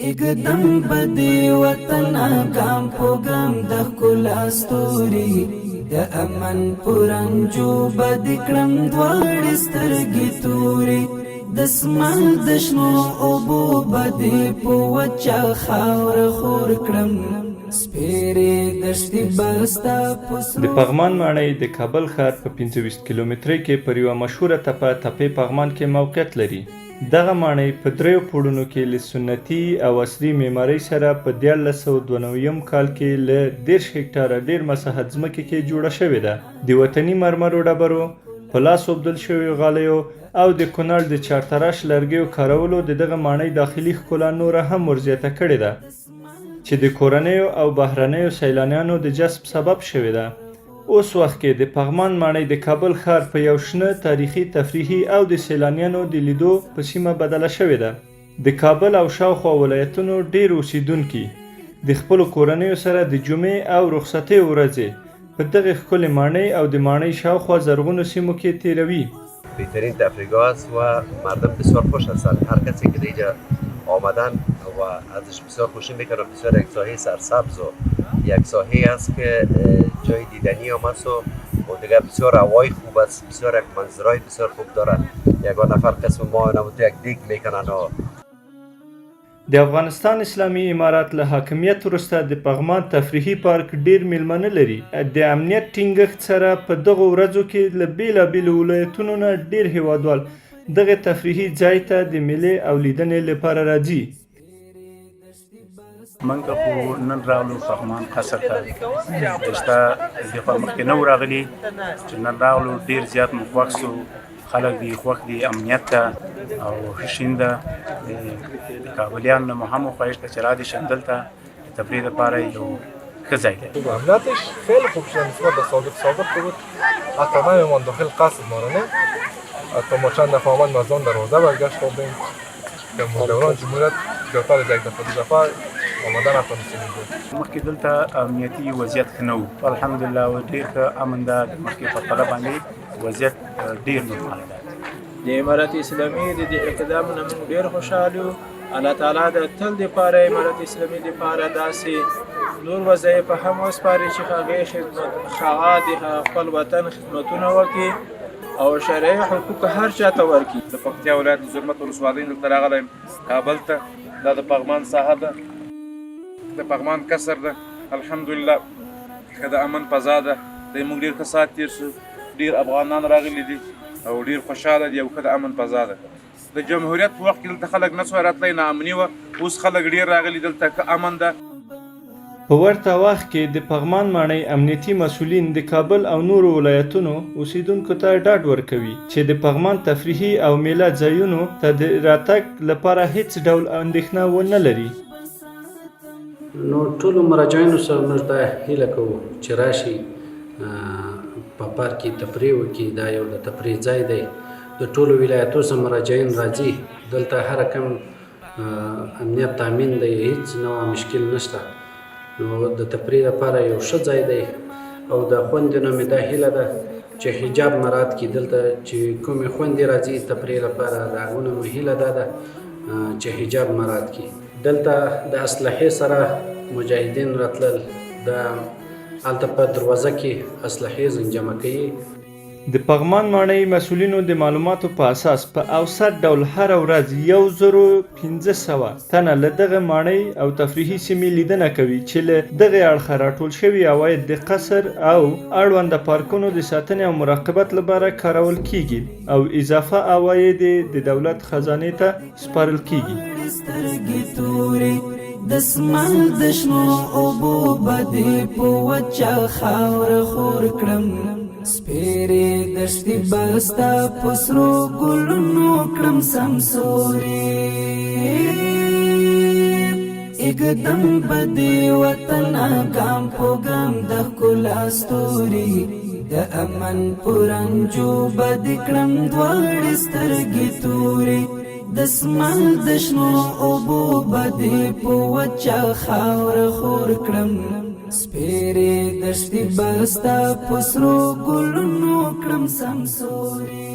اګدم بدی وطن ګام په ګام د ښکلا ستوري، د امن پرنجو بد کړم دواړې سترګې توري. د سمل د شنو اوبو بدې په وچه خاوره خور کړم، سپېرې دښتې بستا. د پغمان ماڼۍ د کابل ښار په 25 کیلومترۍ کې پر یوه مشهوره تپه، تپې پغمان کې موقعیت لري. دغه ماڼۍ په دریو پوړونو کې له سنتي او عصري معمارۍ سره په 1392 کال کې له 30 هکټاره ډېر مساحت ځمکې کې جوړه شوې ده. د وطني مرمرو ډبرو، په لاس اوبدل شویو غالیو او د کونړ د چارتراش لرګیو کارولو د دغه ماڼۍ داخلي ښکلا نوره هم ورزیاته کړې ده، چې د کورنیو او بهرنیو سیلانیانو د جذب سبب شوې ده. اوس وخت کې د پغمان ماڼۍ د کابل ښار په یو شنه، تاریخي، تفریحي او د سیلانیانو د لیدو په سیمه بدله شوې ده. د کابل او شاوخوا ولایتونو ډېر اوسیدونکي د خپلو کورنیو سره د جمعې او رخصتیو ورځې په دغې ښکلې ماڼۍ او د ماڼۍ شاوخوا زرغونو سیمو کې تېروي. بهترین تفریحگاه است و مردم بسیار خوش هستند. هر کسی که اینجا آمدن و ازش بسیار خوشی میکنن. بسیار یک ساحه سرسبز و یک ساحه است که جای دیدنی هم است و دیگه بسیار هوای خوب است، بسیار یک منظرای بسیار خوب داره. یگان نفر قسم ما تو یک دیگ میکنن و د افغانستان اسلامي امارت له حاکمیت وروسته د پغمان تفریحي پارک ډېر میلمانه لري. د امنیت ټینګښت سره په دغو ورځو کې له بېلابېلو ولایتونو نه ډېر هیوادوال دغه تفریحي ځای ته د میلې او لیدنې لپاره راځي. موږ خو نن راغلو پغمان قصر ته. دلته د خو مخکې نه راغلي، چې نن راغلو ډېر زیات مو خوښ سو. خلک دي خوښ دي، امنیت ده او ښه شین ده. د کابلیانو نه مو هم خواهش ده چې را دي شن دلته د تفریح لپاره یو ښه ځای دی. امنیتش خیلی خوب شده نسبت به سابق. سابق که بود حتی نمیمان داخل قصر مارنه. حتی ما چند دفعه آمد از آن دروازه برگشت دادیم که ما دوران جمهوریت زیادتر از یک دفعه دو دفعه آمدن نتونستیم اینجا. مخکې دلته امنیتي وضعیت ښه نه و، الحمدلله اوس ډېر ښه امن ده. د مخکې پرتله باندې وضعیت ډېر نورمال ده. د امارت اسلامي د دې اقدام نه موږ ډېر خوشحال یو. الله تعالی د تل دپاره امارت اسلامي دپاره داسې نور وظایف هم وسپاري چې هغې خدمت، هغه د خپل وطن خدمتونه وکړي او شرعي حقوق هر چاته ورکړي. د پکتیا ولایت د زرمت ولسوالۍ دلته راغلی یم کابل ته. دا د پغمان ساحه ده، د پغمان قصر ده. الحمدلله ښه د امن فضا ده. د موږ ډېر ښه ساعت تېر شو. ډېر افغانان راغلي دي او ډېر خوشحاله دي او ښه د امن فضا ده. د جمهوریت په وخت کې دلته خلک نه سوای راتلی، ناامني وه. اوس خلک ډېر راغلي، دلته ښه امن ده. په ورته وخت کې د پغمان ماڼۍ امنیتي مسؤلین د کابل او نورو ولایتونو اوسیدونکو ته ډاډ ورکوي چې د پغمان تفریحي او میله ځایونو ته د راتګ لپاره هیڅ ډول اندېښنه ونه لري. نو ټولو مراجعینو سره موږ دا هیله کوو چې راشي په پارک کې تفریح وکړي. دا یو د تفریح ځای دی. د ټولو ولایتو څخه مراجعین راځي. دلته هر رقم امنیت تامین دی، هیڅ نوع مشکل نشته، نو د تفریح لپاره یو ښه ځای دی. او د خوندې نه مې دا هیله ده چې حجاب مراعات کړي. دلته چې کومې خوندې راځي تفریح لپاره، د هغو نه مو هیله دا ده چې حجاب مراعات کړي. دلته د اسلحې سره مجاهدین راتلل، د هلته په دروازه کې اسلحې زنجمه کوي. د پغمان ماڼۍ مسؤلینو د معلوماتو په اساس په اوسط ډول هره ورځ 1500 تنه له دغه ماڼۍ او تفریحي سیمې لیدنه کوي، چې له دغې اړخه راټول شوي عواید د قصر او اړونده پارکونو د ساتنې او مراقبت لپاره کارول کیږي او اضافه عواید یې د دولت خزانې ته سپارل کیږي. سترګې تورې د سمل د شنو اوبو بدې په وچه خاوره خور کړم، سپېرې دښتې بستا په سرو ګلونو کړم سمسورې. اقدم بدې وطن ګام په ګام د ښکلا ستوري، د امن پرنجو بد کړم دواړې سترګې تورې. د سمل د شنو اوبو بدې په وچه خاوره خور کړم، سپېرې دښتې بستا په سرو ګلونو کړم سمسورې.